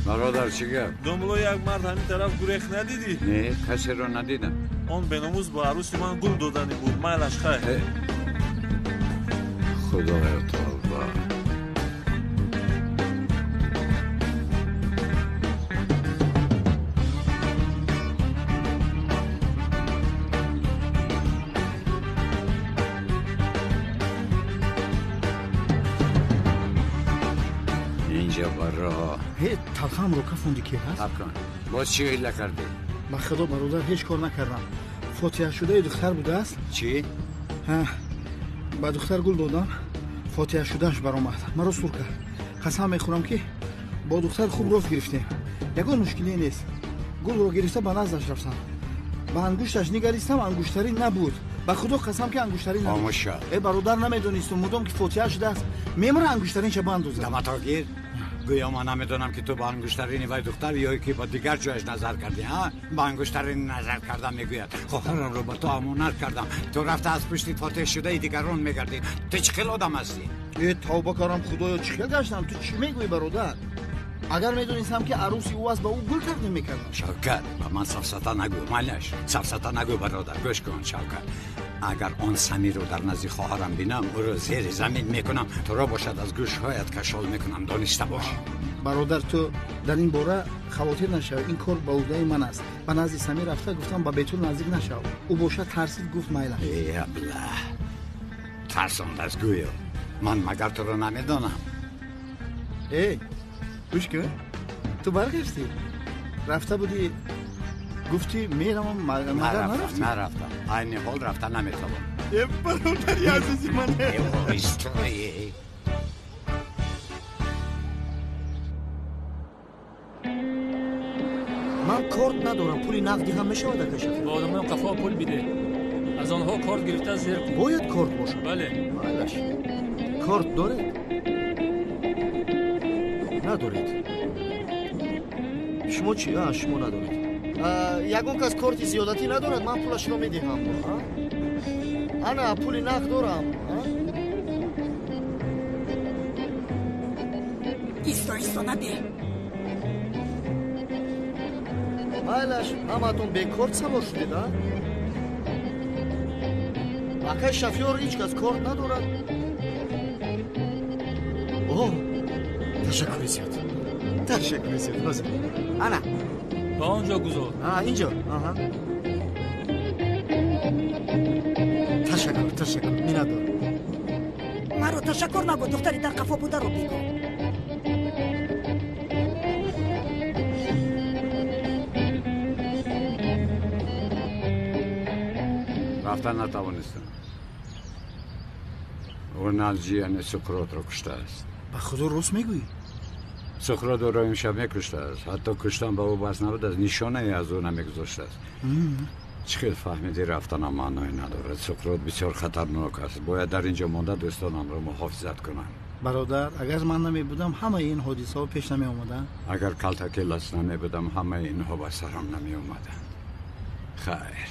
Бародар, чӣ гап? Домло, як мард ҳамин тараф гурехт, надидӣ? Не, касеро надидам. Он беномус ба арӯси ман гул додани буд. Майлаш, хайр. Худоё, тавба. Талхамро кафонди, ки ҳаст? Кун. Боз чӣ ҳила кардӣ? Ба худо, бародар, ҳеҷ кор накардам. Фотиҳашудаи духтар будааст. Чӣ? Ба духтар гул додам, фотиҳашудааш баромад, маро сур кард. Қасам мехӯрам, ки бо духтар хуб рост гирифтем, ягон мушкиле нест. Гулро гирифта ба наздаш рафтам, ба ангушташ нигаристам, ангуштарин набуд. Ба худо қасам, ки ангуштарин набуд. Хомӯш шав. Э, бародар, намедонистум, мудом ки фотиҳа шудааст, мемура ангуштаринша бандозад. Дамато гир. Гӯё ман намедонам, ки ту ба ангуштарини вай духтар ё ки ба дигар ҷояш назар кардӣ. Ҳа, ба ангуштарини назар кардам, мегӯяд. Хоҳарамро ба ту амонат кардам, ту рафта аз пушти фотеҳшудаи дигарон мегардӣ. Ту чӣ хел одам ҳастӣ? Э, тавба карам, худоё, чӣ хел гаштам? Ту чӣ мегӯӣ, бародар? Агар медонистам, ки арӯси ӯ аст, ба ӯ гул тақдим мекардам. Шавкат, ба ман сафсата нагӯ, майлаш, сафсата нагӯ. Бародар, гӯш кун, Шавкат, агар он Самирро дар назди хоҳарам бинам, ӯро зери замин мекунам, туро бошад аз гӯшҳоят кашол мекунам, дониста бош. Бародар, ту дар ин бора хавотир нашав, ин кор ба уҳдаи ман аст. Ба назди Самир рафта гуфтам, ба Бетул наздик нашав. Ӯ бошад тарсид, гуфт майла. Э, абла, тарсондааст гӯё. Ман магар туро намедонам? Э, гӯш кун, ту баргаштӣ, рафта будӣ, гуфтӣ меравам, магар нарафтӣ? Нарафтам, айни ҳол рафта наметавонам. Э, бародари азизи ман! Истои. Ман корт надорам, пули нақдӣ ҳам мешавад, ака Шафеъ? Ба одамони қафо пул бидеҳ, аз онҳо корт гирифта зер кун. Бояд корт бошад? Бале. Майлаш, корт доред, надоред? Шумо чӣ? Шумо надоред. Ягон кас корти зиёдатӣ надорад? Ман пулашро медиҳам. Ана, пули нақд дорам. Исто, исто, набе. Майлаш, ҳамаатон бекорт савор шудед, а? Акай шофёр, ҳеҷ кас корт надорад? О, ташаккури зиёд, ташаккури зиёд. Ҳозир, ана. Ба он ҷо гузор. Инҷо. Ташаккур, ташаккур, миннатдор. Маро ташаккур нагӯ, духтари дар қафо бударо бигӯ. Рафта натавонистам. Ӯ Налҷияни Суқротро куштааст. Ба худо, рост мегӯӣ? Суқрот ӯро имшаб мекуштааст. Ҳатто куштан ба ӯ бас набудааст, нишонае аз ӯ намегузоштааст. Чӣ хел фаҳмидӣ, рафтанам маъное надорад. Суқрот бисёр хатарнок аст, бояд дар ин ҷо монда дӯстонамро муҳофизат кунам. Бародар, агар ман намебудам, ҳамаи ин ҳодисаҳо пеш намеомаданд. Агар калтакелас намебудам, ҳамаи инҳо ба сарам намеомаданд. Хайр.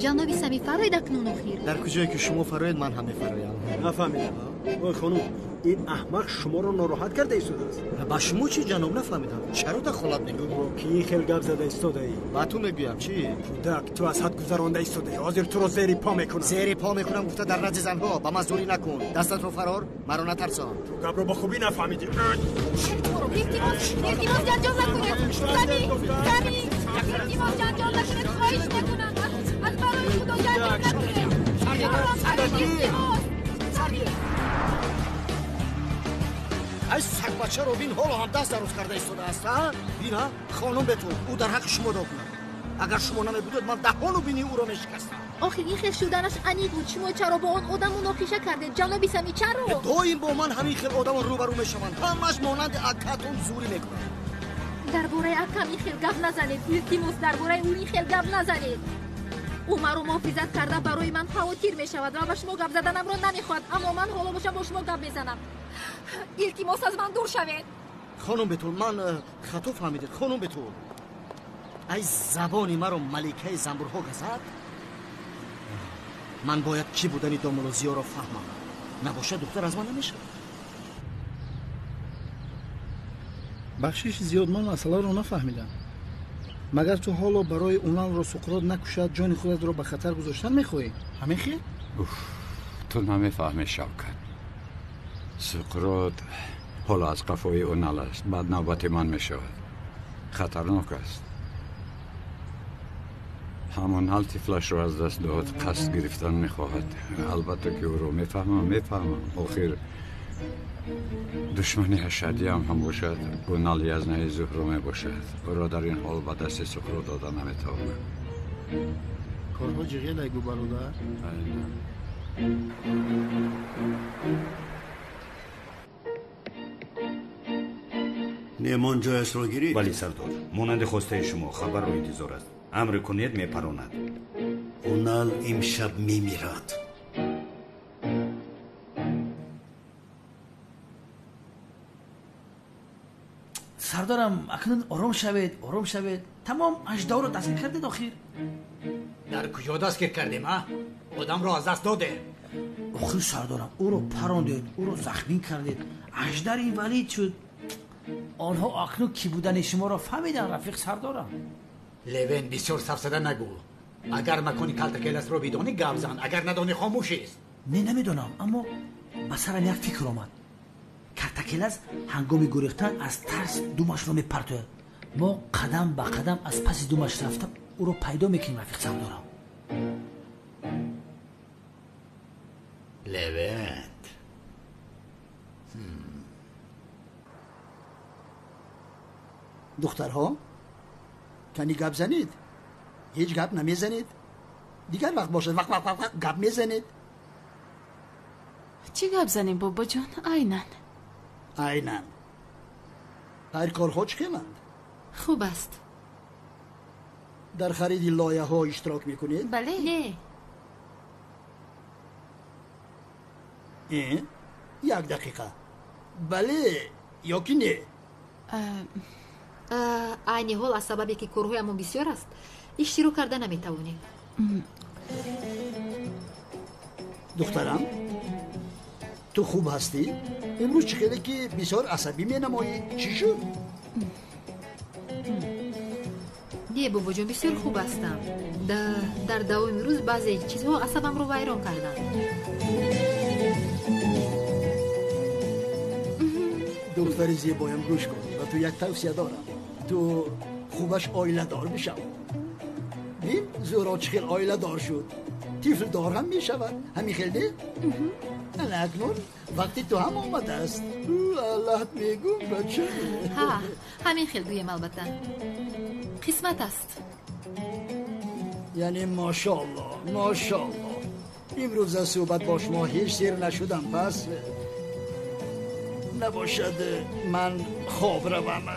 Ҷаноби Сами, фароед акнун охир. Дар куҷое ки шумо фароед, ман ҳам мефароям. Нафаҳмидам. Ой хонум, ин аҳмақ шуморо нороҳат карда истодааст. Ба шумо чӣ, ҷаноб? Нафаҳмидам, чаро дахолат мекунӣ? Бо кӣ хел гап зада истодаӣ? Ба ту мегӯям, чӣ? Кӯдак, ту аз ҳад гузаронда истодаӣ. Ҳозир туро зери по мекунам. Зери по мекунам гуфта, дар назди занҳо ба ман зӯрӣ накун. Дастатро фарор, маро натарсон. Ту гапро ба хубӣ нафаҳмидӣ. Илтимос, илтимос, ҷанҷол накунед. Сами, Сами, илтимос, ҷанҷол накунед, хоҳиш мекунам. Аз барои худо ҷанҷол накунед. Илтимос, Сами. Ай, сагбачаро бин, ҳоло ҳам даст дароз карда истодааст. А, бин, а, хонум Бетул, ӯ дар ҳаққи шумо дод кунад. Агар шумо намебудед, ман даҳону бинии ӯро мешикастам. Охир ин хел шуданаш аниқ буд. Шумо чаро бо он одам муноқиша кардед, ҷаноби Сами, чаро? Доим бо ман ҳамин хел одамон рӯбарӯ мешаванд, ҳамаш монанди акатон зӯрӣ мекунанд. Дар бораи акам ин хел гап назанед, илтимос, дар бораи ӯ ин хел гап назанед. Ӯ маро муҳофизат карда, барои ман хавотир мешавад ва ба шумо гап заданамро намехоҳад, аммо ман ҳоло бошам бо шумо гап мезанам. Илтимос, аз ман дур шавед. Хонум Бетул, ман хато фаҳмидед, хонум Бетул. Ай, забони маро маликаи занбурҳо газад. Ман бояд кӣ будани домулло Зиёро фаҳмам. Набошад духтар аз ман намешавад. Бахшиши зиёд, ман масъаларо нафаҳмидам. Магар ту ҳоло барои Уналро Суқрот накушад, ҷони худатро ба хатар гузоштан мехоҳӣ? Ҳамин хел? Уф, ту намефаҳмӣ, Шавкат. Суқрот ҳоло аз қафои Унал аст, баъд навбати ман мешавад. Хатарнок аст. Ҳамон ҳал тифлашро аз даст дод, қасд гирифтан мехоҳад. Албатта ки ӯро мефаҳмам. Охир душмани ашадиам ҳам бошад, Унал язнаи Зуҳро мебошад. Ӯро дар ин ҳол ба дасти Суқрот дода наметавонам. Корҳо ҷиғелай гу, бародар. Меҳмон ҷояшро гирифт? Бале, сардор. Монанди хостаи шумо хабарро интизор аст. Амр кунед, мепаронад. Унал имшаб мемирад. Сардорам, акнун ором шавед, ором шавед. Тамом аждаҳоро дастгир кардед охир. Дар куҷо дастгир кардем, а? Одамро аз даст додем. Охир сардорам, ӯро парондед, ӯро захмӣ кардед. Аждар инвалид шуд. Онҳо акнун кӣ будани шуморо фаҳмиданд, рафиқ сардорам. Левен, бисёр сафсада нагӯ. Агар макони Калтакеласро бидонӣ, гап зан, агар надонӣ, хомӯш ист. Не, намедонам, аммо ба сарам як фикр омад. Калтакелас ҳангоми гурехтан аз тарс думашро мепартояд. Мо қадам ба қадам аз паси думаш рафта ӯро пайдо мекунем, рафиқ сардорам. Левент, духтарҳо, кани гап занед? Ҳеҷ гап намезанед? Дигар вақт бошад, вақт вақт вақт гап мезанед. Чӣ гап занем, бобоҷон? Айнан. Айнан. Хайр, корҳо чӣ хеланд? Хуб аст. Дар хариди лояҳо иштирок мекунед? Бале. Не. Як дақиқа. Бале ё ки не? Айни ҳол аз сабабе ки корҳоямон бисёр аст, иштирок карда наметавонем. Духтарам, ту хуб ҳастӣ? Имрӯз чӣ хеле ки бисёр асабӣ менамоӣ? Чӣ шуд? Не, бобоҷон, бисёр хуб ҳастам. Дар давоми рӯз баъзе чизҳо асабамро вайрон карданд. Духтари зебоям, гӯш кун, ба ту як тавсия дорам. Ту хубаш оиладор бишав. Бин, Зуҳро чӣ хел оиладор шуд. Тифлдор ҳам мешавад. Ҳамин хел не? Ана акнун вақти ту ҳам омадааст. Аллаҳт мегӯм, бача. Ҳа, ҳамин хел гӯем, албатта. Қисмат аст. Яъне мошоалло, мошоалло. Имрӯз аз суҳбат бо шумо ҳеҷ сер нашудам, пас набошад ман хоб равам.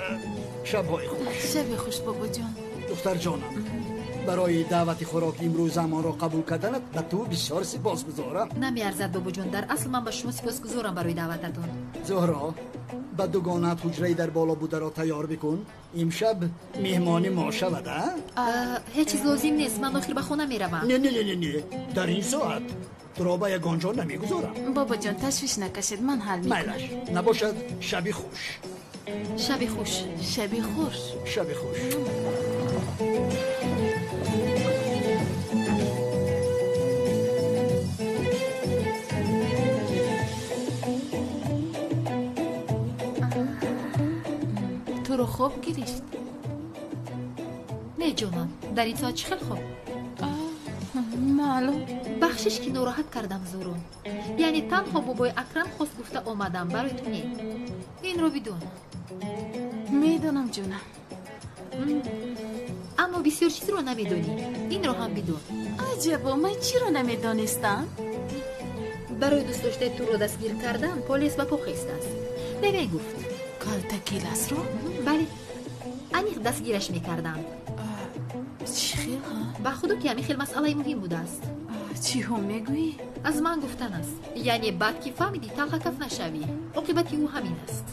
Шабҳои хуш. Шаби хуш, бобоҷон. Духтарҷонам, барои даъвати хӯроки имрӯзамонро қабул карданат ба ту бисёр сипосгузорам. Намеарзад, бобоҷон. Дар асл ман ба шумо сипосгузорам барои даъвататон. Зуҳро, ба дугонаат ҳуҷраи дар боло бударо тайёр бикун. Имшаб меҳмони мо шавад, а? Ҳеҷ чиз лозим нест, ман охир ба хона меравам. Не, не, не, не, дар ин соат туро ба ягон ҷо намегузорам. Бобоҷон, ташвиш накашед, ман ҳал мекунам. Майлаш, набошад, шаби хуш. Шаби хуш. Шаби хуш. Шаби хуш. Туро хоб гирифт? Не, ҷонам, дар ин соат чӣ хел хоб? Маълум. Бахшиш ки нороҳат кардам, Зуҳро. Яъне танҳо бобои Акрам хост гуфта омадам, барои ту не. Инро бидон. Медонам, ҷонам. Аммо бисёр чизро намедонӣ. Инро ҳам бидон. Аҷабо, ман чиро намедонистам? Барои дӯст доштаи туро дастгир кардан полис ба по хестааст. Намегуфт. Калтакеласро? Бале, аниқ дастгираш мекарданд. Чӣ хел, ҳа? Ба худо ки ҳамин хел масъалаи муҳим будааст. Чиҳо мегӯӣ? Аз ман гуфтан аст. Яъне баъд ки фаҳмидӣ, талхакаф нашавӣ. Оқибати ӯ ҳамин аст.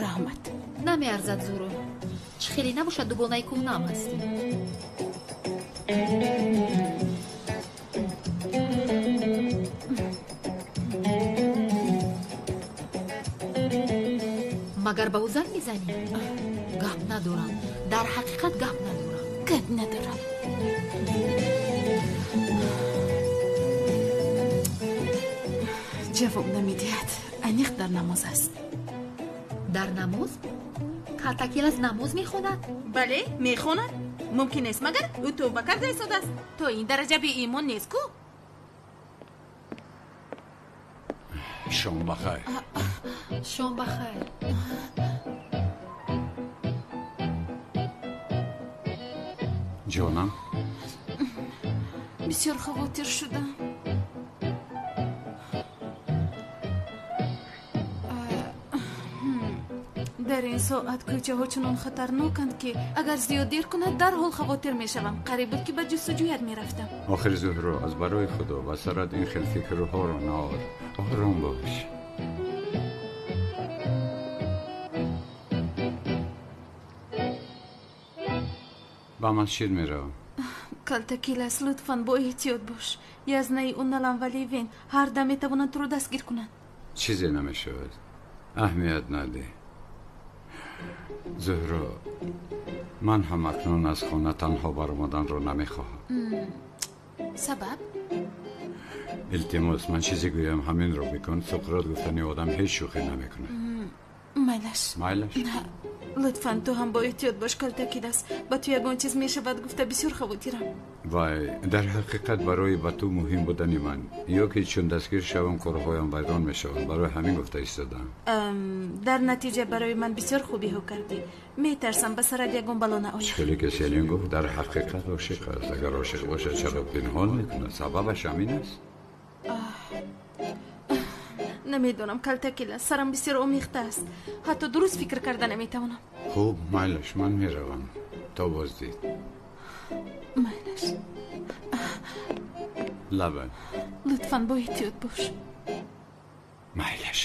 Раҳмат. Намеарзад, Зуҳро. Чӣ хеле набошад, дугонаи кӯҳнаам ҳастӣ. Магар ба ӯ занг мезанӣ? Гап надорам, дар ҳақиқат гап надорам. Гап надорам. Ҷавоб намедиҳад. Аниқ дар намоз аст. Дар намоз? Калтакелас намоз мехонад? Бале, мехонад. Мумкин нест, магар ӯ тавба карда истодааст. То ин дараҷа беимон нест ку? Шом бахайр. Шом бахайр. Ҷонам, бисёр хавотир шудам. Дар ин соат кӯчаҳо чунон хатарноканд, ки агар зиёд дер кунад, дарҳол хавотир мешавам. Қариб буд, ки ба ҷустуҷӯят мерафтам. Охир Зуҳро, аз барои Худо ба сарат ин хел фикрҳоро наор. Ором бош. Ба масҷид меравам. Калтакелас, лутфан бо эҳтиёт бош. Язнаи Уналан ва Левен ҳар дам метавонанд туро дастгир кунанд. Чизе намешавад, аҳамият надеҳ. Зуҳро, ман ҳам акнун аз хона танҳо баромаданро намехоҳам. Сабаб? Илтимос, ман чизе гӯям, ҳаминро бикун. Суқрот гуфтани одам ҳеҷ шӯхӣ намекунад. Майлаш. Майлаш? Лутфан ту ҳам бо эҳтиёт бош, Калтакелас. Ба ту ягон чиз мешавад гуфта бисёр хавотирам. Вай, дар ҳақиқат барои ба ту муҳим будани ман, ё ки чун дастгир шавам корҳоям вайрон мешаванд, барои ҳамин гуфта истодам. Дар натиҷа барои ман бисёр хубиҳо кардӣ. Метарсам ба сарат ягон бало наояд. Хеле ки Селин гуфт, дар ҳақиқат ошиқ аст. Агар ошиқ бошад, чаро пинҳон мекунад? Сабабаш ҳамин аст. Намедонам, Калтакелас, сарам бисёр омехта аст. Ҳатто дуруст фикр карда наметавонам. Хуб, майлаш, ман меравам. То боздид. Майлаш. Лабай. Лутфан бо эҳтиёт бош. Майлаш.